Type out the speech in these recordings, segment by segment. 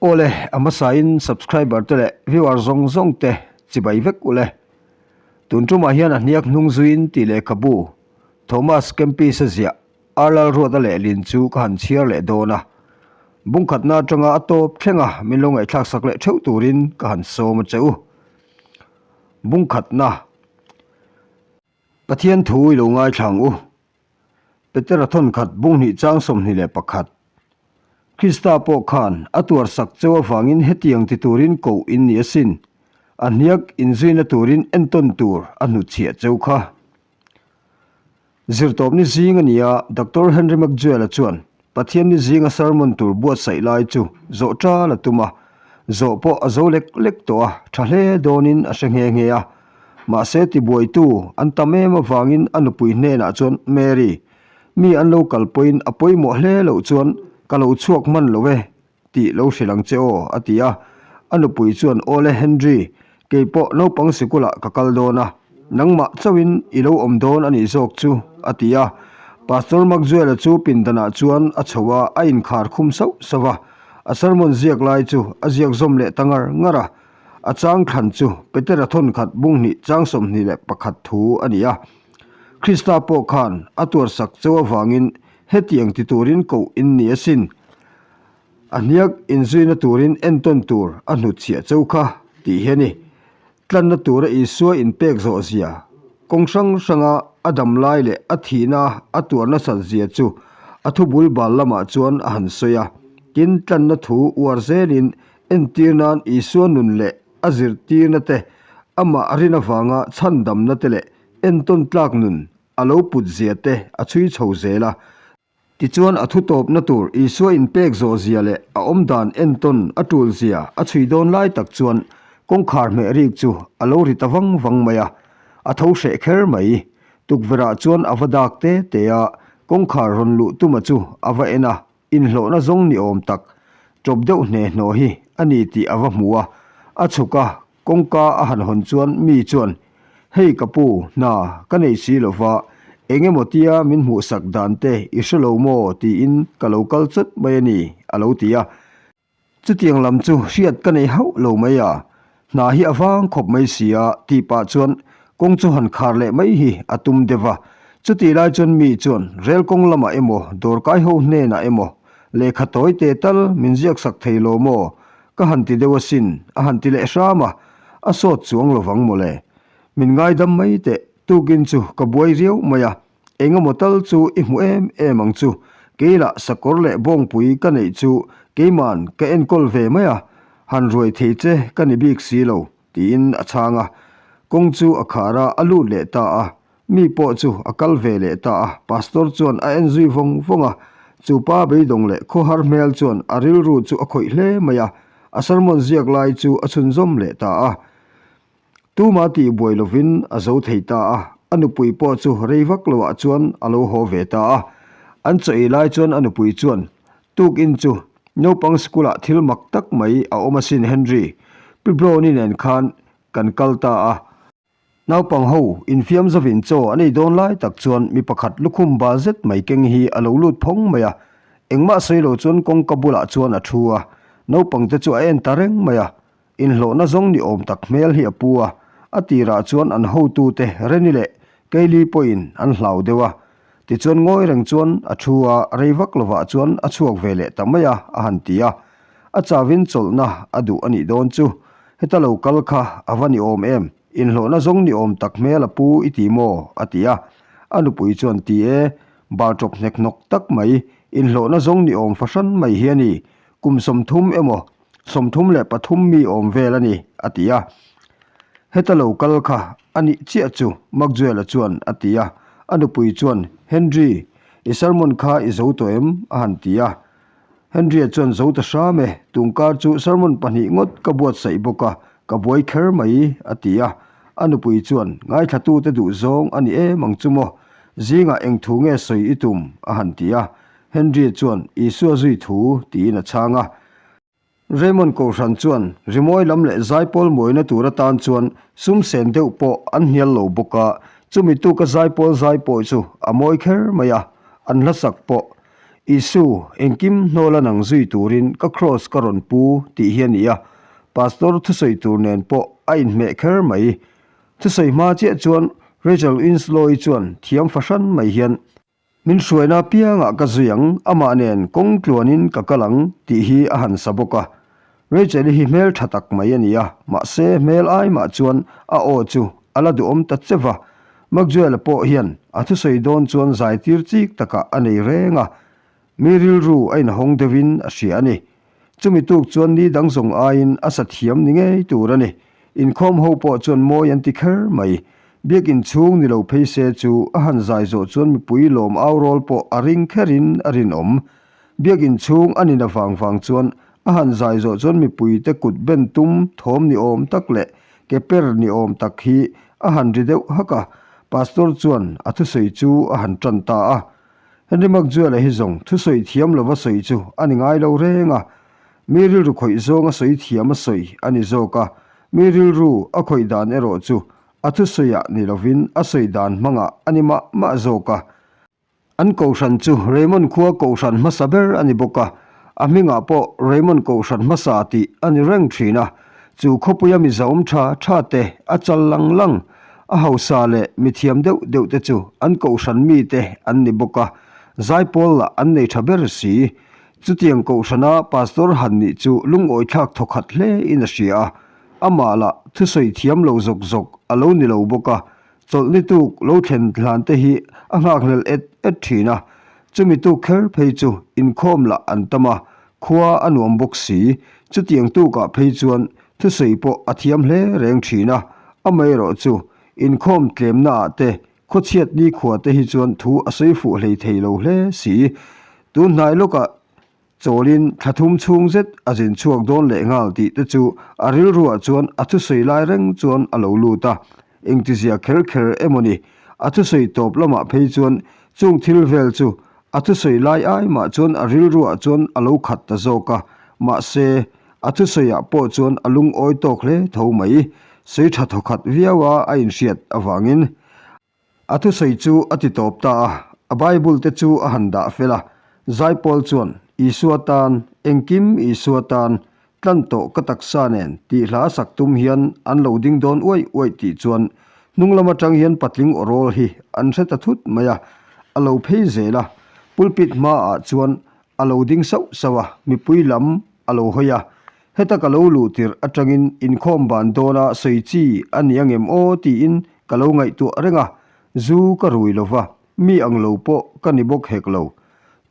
Awle, a hmasain subscriber te leh viewer zawng zawng te chibai vek ule. Tun tumah hian a hniak hnung zuiin tih lehkhabu Thomas Kempis-a ziah Arlal Ruata lehlin chu ka han chhiar leh dawn a. Bungkhatna atanga a tawp thlenga min lo ngaihthlak sak leh theuh turin ka han sawm a che u. Bungkhatna. Pathian thu i lo ngaithla ang u. Petera thawnkhat bunghnih chang 21. Krista pawh khan a tuar sak cheu avangin hetiang ti turin koh in ni asin. A hniak inzuina turin entawn tur a hnutchhiah cheu kha. Zirtawpni zing a ni a, Doctor Henry McJuel-a chuan Pathianni zinga sermon tur buatsaih lai chu zawh ṭal a tum a, zawh pawh a zo lek lek tawh a, ṭha hle dawnin a hre nghe nghe a. Mahse tibuaitu an tam em avangin a nupui hnenah chuan Mary, mi an lo kal pawhin a pawimawh hle loh chuan ka lo chhuak hman lo e tih lo hrilh ang che aw, a ti a. A nupui chuan, Awle Henry, kei pawh naupang sikulah ka kal dawn a, nangmah chauhin i lo awm dawn a nih zawk chu, a ti a. Pastor Maxwell-a chu pindanah chuan a chho a, a inkhar khum sauh sauh a. A sermon ziak lai chu a ziak zawm leh ta ngar ngar a. A chang thlan chu Petera thawnkhat bunghnih chang 21 thu a ni a. Krista pawh khan a tuarsak chauh avangin hetiang ti turin koh in ni asin. A hniak inzuina turin entawn tur a hnutchhiah cho kha tih hi a ni. Tlanna tura Isua inpek zawh zia, kawng hrang hranga a dam lai leh a thihna a tuar nasat zia chu a thu bul bal lamah chuan a han sawi a. Tin, tlanna thu uar zelin entir nan Isua nun leh a zirtirna te, amah a rin avanga chhandamna te leh entawn tlak nun a lo put zia te a chhui chho zel a. Tichuan a thutawpna tur Isua inpek zawh zia leh a awmdan entawn a tul zia a chhui dawn lai tak chuan kawngkhar hmeh rik chu a lo ri ta vang vang mai a, a tho hreh kher mai. Tukverhah chuan a va dak te te a, kawngkhar rawn luh tuma chu a va en a, inhlawhna zawng ni awm tak ṭawp deuh hne hnawh hi a ni tih a va hmu a, a chhuk a, Kawngka a han hawn chuan mi chuan, Hei ka pu, hna ka nei si lo va, eng emaw tia min hmuhsak dan te i hre lo maw tiin ka lo kal chawt mai a ni, a lo ti a. Chutiang lam chu hriat ka nei hauh lo mai a, hna hi a vang khawp mai si a, tih pah chuan kawng chu han khar leh mai hi a tum deuh va. Chutih lai chuan mi chuan rel kawng lamah emaw dawrkai ho hnenah emaw lehkha tawi te tal min ziaksak thei lo maw Ka han ti deuh asin, a han ti leh hram a, a sawt chuang lo vang mawle. Min ngaidam mai teh, tukin chu ka buai riau mai a, eng emaw tal chu i hmu em em ang chu, kei lah sakawr leh bawngpui ka neih chu keima'n ka enkawl ve mai a, han ruai thei che ka ni bik si lo, tiin a chhang a. Kawng chu a khar a, a lut leh ta a, Mi pawh chu a kal ve leh ta a, Pastor chuan a en zui vawng vawng a. Chu pa beidawng leh khawhar hmel chuan a rilru chu a khawih hle mai a, a sermon ziak lai chu a chhunzawm leh ta a. Tuma tih buai lovin a zo thei ta a, a nupui pawh chu rei vak loah chuan a lo haw ve ta a. An chaw ei lai chuan a nupui chuan, Tukin chu naupang school ah thil mak tak mai a awm asin Henry, Pi Brownie nen khan kan kal ta a. Naupang ho infiam zavin chaw an ei dawn lai tak chuan mi pakhat lukhum bal zet mai keng hi a lo lut phawng mai a, engmah sawi lo chuan kawngka bulah chuan a thu a, naupang te chu a en ta reng mai a, inhlawhna zawng ni awm tak hmel hi a pu a, a tirah chuan an hotute Reni leh Keili pawhin an hlau deuh a, tichuan ngawi reng chuan a thu a, rei vak lovah chuan a chhuak ve leh ta mai a, a han ti a, a chavin chawlhna a duh a nih dawn chu, heta lo kal kha a va ni awm em? Inhlawhna zawng ni awm tak hmel a pu i ti maw? a ti a. A nupui chuan ti e, bar ṭawp hnek hnawk tak mai, inhlawhna zawng ni awm fahran mai hi a ni, kum 30 emaw, 33 mi awm vel a ni, a ti a. Heta lo kal kha a nih chiah chu, Maxwell-a chuan a ti a. A nupui chuan, Henry, i sermon kha i zo tawh em? a han ti a. Henry-a chuan zo ta hram e, tungkar chu sermon pahnih ngawt ka buatsaih bawk a, ka buai kher mai, a ti a. A nupui chuan, Ngaithlatute duh zawng a ni em ang chu maw? Zingah eng thu nge sawi i tum? a han ti a. Henry-a chuan, Isua zui thu, tiin a chhang a. Raymond Kohhran chuan rimawi lam leh zaipawl mawina tur atan chuan sum sen deuh pawh an hnial lo bawk a, chumi tuka zaipawl zaipawi chu a mawi kher mai a, an hlasak pawh. Isu, engkim hnawla nang zui turin ka kraws ka rawn pu tih hi a ni a, Pastor thusawi tur nen pawh a inhmeh kher mai. Thusawi hma chiah chuan Rachel Winslow-i chuan thiam fahran mai hian, Min hruaina piangah ka zui ang, amah nen kawng tluanin ka kal ang tih hi a han sa bawk a. Rachel-i hi hmel tha tak mai a ni a, mahse hmel ai mah chuan a aw chu a la duhawm ta che va. Maxwell-a pawh hian a thusawi dawn chuan zaitir chik takah a nei reng a, mi rilru a inhawng deuhin a hria a ni. Chumi tuk chuan ni dang zawng aiin a sa thiam ni ngei tur a ni. Inkhawm ho pawh chuan mawi an ti kher mai. Biakin chhung ni lo phei se chu a han zai zawh chuan mipui lawm au rawl pawh a ring kherin a rinawm. Biakin chhung a nin avang vang chuan a han zai zawh chuan mipuite kut ben tum thawm ni awm tak leh ke per ni awm tak hi a han ri deuh hak a. Pastor chuan a thusawi chu a han tan ta a. Henry McJuel-a hi zawng thusawi thiam lova sawi chu a ni ngai lo reng a, mi rilru khawih zawnga sawi thiam a sawi a ni zawk a, mi rilru a khawih dan erawh chu a thusawiah ni lovin a sawi dan hmangah a ni mah mah zawk a. An kohhran chu Raymond khua kohhran hmasa ber a ni bawk a, a hmingah pawh Raymond kohhran hmasa tih a ni reng thin a, chu khawpuia mizaawm tha tha te a chal lang lang. A hausa leh mithiam deuh deuh te chu an kohhran mite an ni bawk a, zaipawl lah an nei tha ber si. Chutiang kohhrana pastor han nih chu lungawithlak thawkhat hle in a hria a, amah lah thusawi thiam lo zawk zawk a lo ni lo bawk a, chawlhni tuk lo thlen hlan te hi a nghakhlel et et thin a, chumi tuk kher phei chu inkhawm lah an tam a, khua a nuam bawk si. Chutiang tukah phei chuan Thusawi pawh a thiam hle reng thin a, amaherawh chu inkhawm tlemna ah te, khawchhiat nikhua te hi chuan thu a sawi fuh hlei thei lo hle si. Tun hnai lawkah chawlin thla thum chhung zet a zin chhuak dawn leh nghal tih te chu a rilruah chuan a thusawi lai reng chuan a lo lut a, engtizia kher kher emaw ni? A thusawi tawp lamah phei chuan chung thil vel chu a thusawi lai ai mah chuan a rilruah chuan a lo khat ta zawk a, mahse, A thusawiah pawh chuan a lungawi tawk hle tho mai. Sawi tha thawkhat viau a a inhriat avangin a thusawi chu a ti tawp ta a. A Bible te chu a han dah fel a, Zaipawl chuan, Isua tan, engkim Isua tan, tlan tawh ka taksa nen tih hla sak tum hian an lo ding dawn uaih uaih tih chuan hnung lam atang hian patling aw rawl hi an hre ta thut mai a. A lo phei zel a, pulpit hmaah chuan A lo ding sauh sauh a, mipui lam a lo hawi a. Heta ka lo luh tirh atangin inkhawm ban dawna sawi chi a ni angem aw tiin ka lo ngaihtuah reng a, zu ka rui lo va, mi ang lo pawh ka ni bawk hek lo.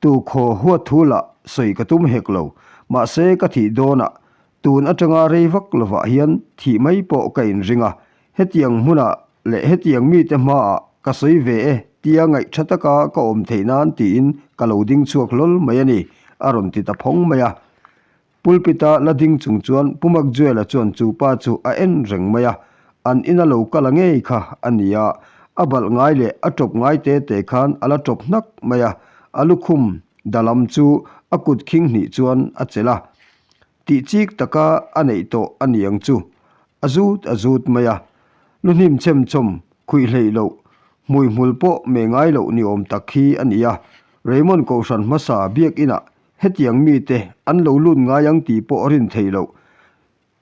Tu khaw huat thu lah sawi ka tum hek lo, mahse ka thih dawnah tun atanga rei vak lovah hian thih mai pawh ka inring a, Hetiang hmunah leh hetiang mite hmaah ka sawi ve e tia ngaih tha taka ka awm theih nan tiin ka lo ding chhuak hlawl mai a ni, a rawn ti ta phawng mai a. Pulpit-a la ding chung chuan Pu Makjuela chuan chu pa chu a en reng mai a, an ina lo kal a ngei kha a ni a, a balh ngai leh a tawp ngai te te khan a la tawp hnak mai a, a lukhum da lam chu a kut khing hnih chuan a chelh a. Tih chik taka a neih tawh a ni ang chu. A zut a zut mai a. Lu hnim chhem chawm, khuih hleih loh, hmui hmul pawh meh ngai loh ni awm tak hi a ni a. Raymond Kohhran hmasa biakinah hetiang mite an lo lut ngai ang tih pawh a rin theih loh.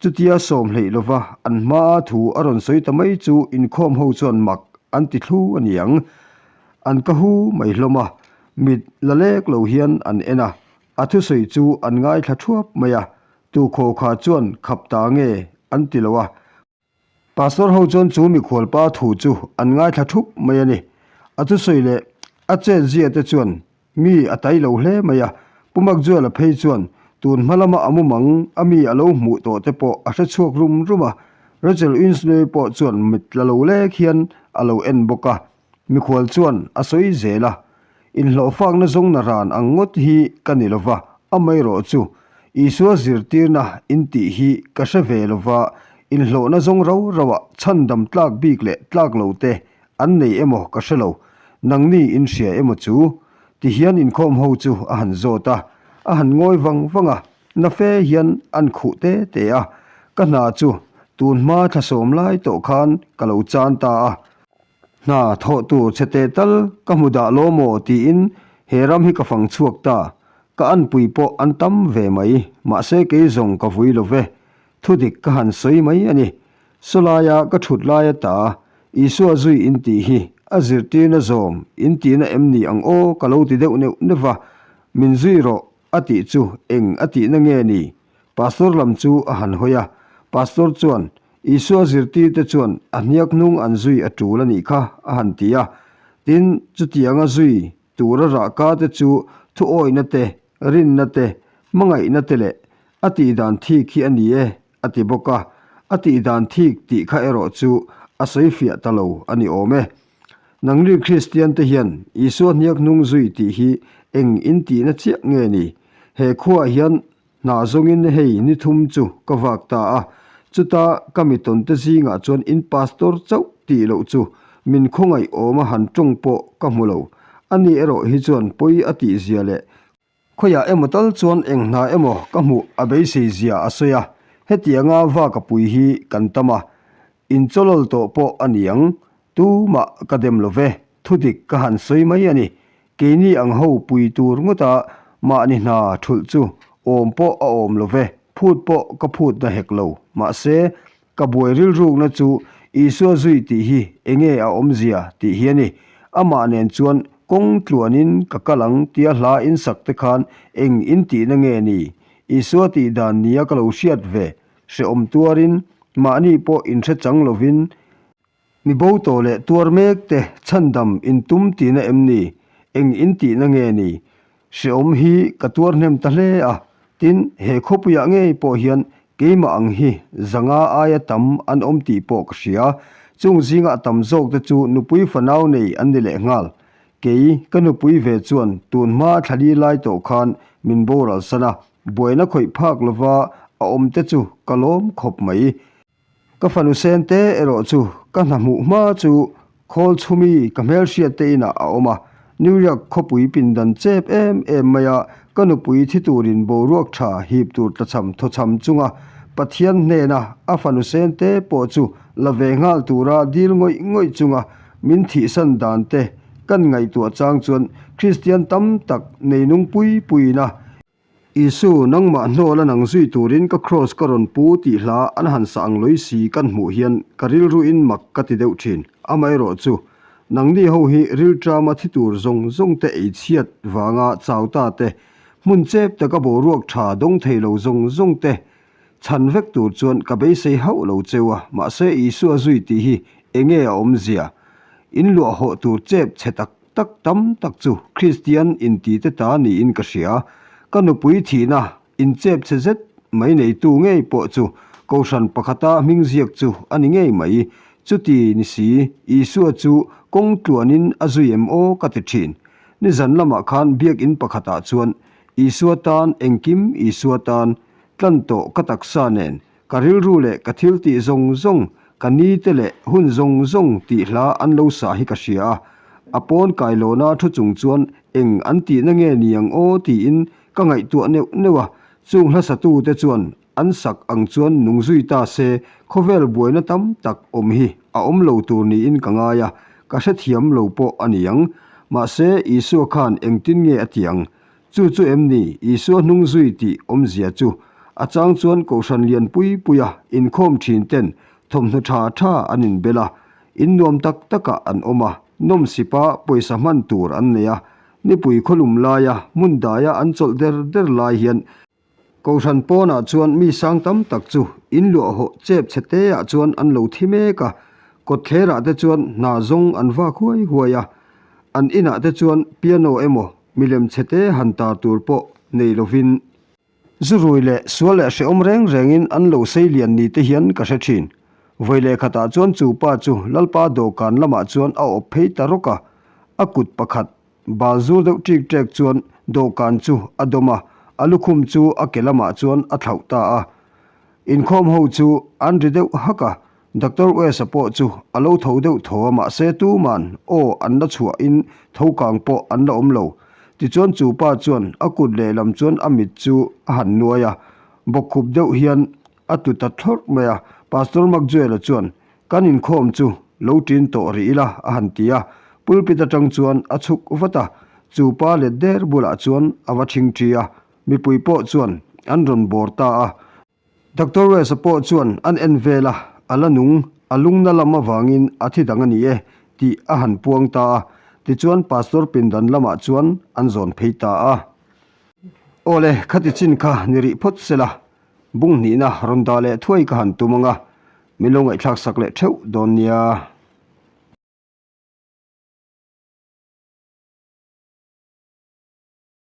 Chutia sawm hleih lova an hmaa thu a rawn sawi ta mai chu inkhawm ho chuan mak an ti thlu a ni ang. An ka hu mai hlawm a, mit la lek lo hian an en a. A thusawi chu an ngaithla thuap mai a, tu khaw kha chuan khap ta nge an ti lo a. Pastor ho chuan chu mikhualpa thu chu an ngaithla thup mai a ni. A thusawi leh a chet zia te chuan mi a tai lo hle mai a. Pu Makjuala phei chuan tun hma lama a mumang a mi a lo hmuh tawh te pawh a hre chhuak rum rum a. Rachel Winsley pawh chuan mit la lo lek hian a lo en bawk a. Mikhual chuan a sawi zel a, Inhlawhfakna zawng na ran ang ngawt hi ka ni lova, amaherawh chu Isua zirtirna in tih hi ka hre ve lova, inhlawhna zawng rau rauah chhandam tlak bik leh tlak lo te an nei emaw ka hre lo, nangni in hria emaw chu? Ti hian inkhawm ho chu a han zawt a, a han ngawi vang vang a, na fe hian an khuh te te a, ka hna chu tun hma thla sawm lai tawh khan ka lo chan ta a, Hna thawh tur che teh tal ka hmu dah lo maw tiin He ram hi ka fang chhuak ta. Ka anpui pawh an tam ve mai, mahse kei zawng ka vui lo ve. Thudik ka han sawi mai a ni. Sawlaia ka thut lai ata Isua zui in tih hi a zirtirna zawm in tihna em ni ang aw ka lo ti deuh neuh neuh va, min zui rawh a tih chu eng a tihna nge ni? Pastor lam chu a han hawi a, Pastor chuan Isua zirtirte chuan a hniak hnung an zui a tul a nih kha a han ti a, tin chutianga zui tura rahka te chu thuawihna te, rinna te, hmangaihna te leh a tihdan thik hi a ni e a ti bawk a, a tihdan thik tih kha erawh chu a sawi fiah ta lo a ni awm e. Nangni Kristian te hian Isua hniak hnung zui tih hi eng in tihna chiah nge ni? He khuaah hian hna zawngin hei ni thum chu ka vak ta a, chuta ka mi tawn te zingah chuan in pastor chauh tih loh chu min khawngaih awma han tawng pawh ka hmu lo. Ani erawh hi chuan pawi a tihzia leh Khawiah emaw tal chuan eng hna emaw ka hmuh a beisei zia a sawi a, hetianga vaka pui hi kan tam a, inchawlawl tawh pawh a ni ang, tumah ka dem lo ve, thudik ka han sawi mai a ni. Keini ang ho pui tur ngawta mahni hna thulh chu awm pawh a awm lo ve, phut pawh ka phut na hek lo, mahse Ka buai rilrukna chu Isua zui tih hi enge a awmzia tih hi a ni. Amah nen chuan kawng tluanin ka kal ang tia hla in sak te khan eng in tihna nge ni? Isua tih dan nia ka lo hriat ve. Hrehawm tuarin, mahni pawh inhre chang lovin, mi bo tawh leh tuar mek te chhandam in tum tihna em ni? Eng in tihna nge ni? Hrehawm hi ka tuar hnem ta hle a, tin, he khawpuiah ngei pawh hian keimah ang hi zanga aia tam an awm tih pawh ka hria. Chung zinga a tam zawk te chu nupui fanau nei an ni leh nghal. Kei, ka nupui ve chuan tun hma thlali lai tawh khan min boral san a, buaina khawih phak lova a awm te chu ka lawm khawp mai. Ka fanu sen te erawh chu ka hna hmuh hma chu khawl chhumi ka hmelhriat te inah a awm a, New York khawpui pindan chep em em maia ka nupui thi turin boruak tha hip tur tlachham thawchham chunga Pathian hnena a fanu sen te pawh chu la ve nghal tura dil ngawih ngawih chunga min thihsan dan te kan ngaihtuah chang chuan Kristian tam tak neinung pui puiin a Isu, nangmah hnawla nang zui turin ka kraws ka rawn pu tih hla an han sa ang lawih si kan hmuh hian ka rilruin mak ka ti deuh thin. Amaherawh chu, nangni ho hi rilṭama thi tur zawng zawng te ei chhiat vanga chau ta te, hmun chep taka boruak tha dawng thei lo zawng zawng te chhan vek tur chuan ka beisei hauh lo cheu a, mahse Isua zui tih hi enge a awmzia? In luah hawh tur chep chhe tak tak tam tak chu Kristian intite ta niin ka hria. Ka nupui thihna inchep chhe zet mai neitu ngei pawh chu Kohhran pakhata hming ziak chu a ni ngei mai. Chuti ni si, Isua chu kawng tluanin a zui em aw ka ti thin. Nizan lamah khan biakinn pakhatah chuan Isua tan engkim Isua tan tlan tawh ka taksa nen Ka rilru leh ka thil tih zawng zawng, ka ni te leh hun zawng zawng tih hla an lo sah hi ka hria a. A pawn kailawna thu chung chuan eng an tihna nge ni ang aw tiin ka ngaihtuah neuh neuh a. Chung hlasatu te chuan an sak ang chuan nung zui ta se khawvel buaina tam tak awm hi a awm lo tur niin ka ngai a, ka hrethiam lo pawh a ni ang. Mahse Isua khan engtin nge a ti ang? Chu chu em ni Isua hnung zui tih awmzia chu? A chang chuan Kohhran lian pui puia inkhawm thin ten thawmhnaw tha tha an inbel a, in nuam tak takah an awm a, nawmsipa pawisa hman tur an nei a, nipui khawlum laia hmun daia an chawlh der der lai hian Kohhran pawnah chuan mi sang tam tak chu in luah hawh chep chhe teah chuan an lo thi mek a, kawtthlerah te chuan hna zawng an vak huai huai a, an inah te chuan piano emaw milem chhe te han tar tur pawh nei lovin zu rui leh sual leh hrehawm reng rengin an lo sei lian ni te hian ka hre thin. Vawi leh khatah chuan chu pa chu Lalpa dawhkan lamah chuan a awp phei ta rawk a, a kut pakhat Bal zur deuh ṭik ṭek chuan dawhkan chu a dawm a, a lukhum chu a ke lamah chuan a thlauh ta a. Inkhawm ho chu an ri deuh hak a, Doctor West-a pawh chu a lo tho deuh tho a mahse tuman aw an la chhuahin tho kang pawh an la awm lo. Tichuan chu pa chuan a kut lehlam chuan a mit chu a han nuai a, bawkkhup deuh hian a tlu ta thlawrh mai a. Pastor McJoel-a chuan Kan inkhawm chu lo ṭin tawh rih ila a han ti a, pulpit aṭang chuan a chhuk vat a. Chu pa let der bulah chuan a va ṭhingṭhi a, mipui pawh chuan an rawn bawr ta a. Doctor West-a pawh chuan an en vel a, a la nung, a lungna lam avangin a thi dang a ni e, tih a han puang ta a. Tichuan Pastor pindan lamah chuan an zawn phei ta a. Awle, khati chin kha ni rih phawt sela, bung hnihna rawn dah leh thuai ka han tum ang a, min lo ngaihthlak sak leh theuh dawn nia.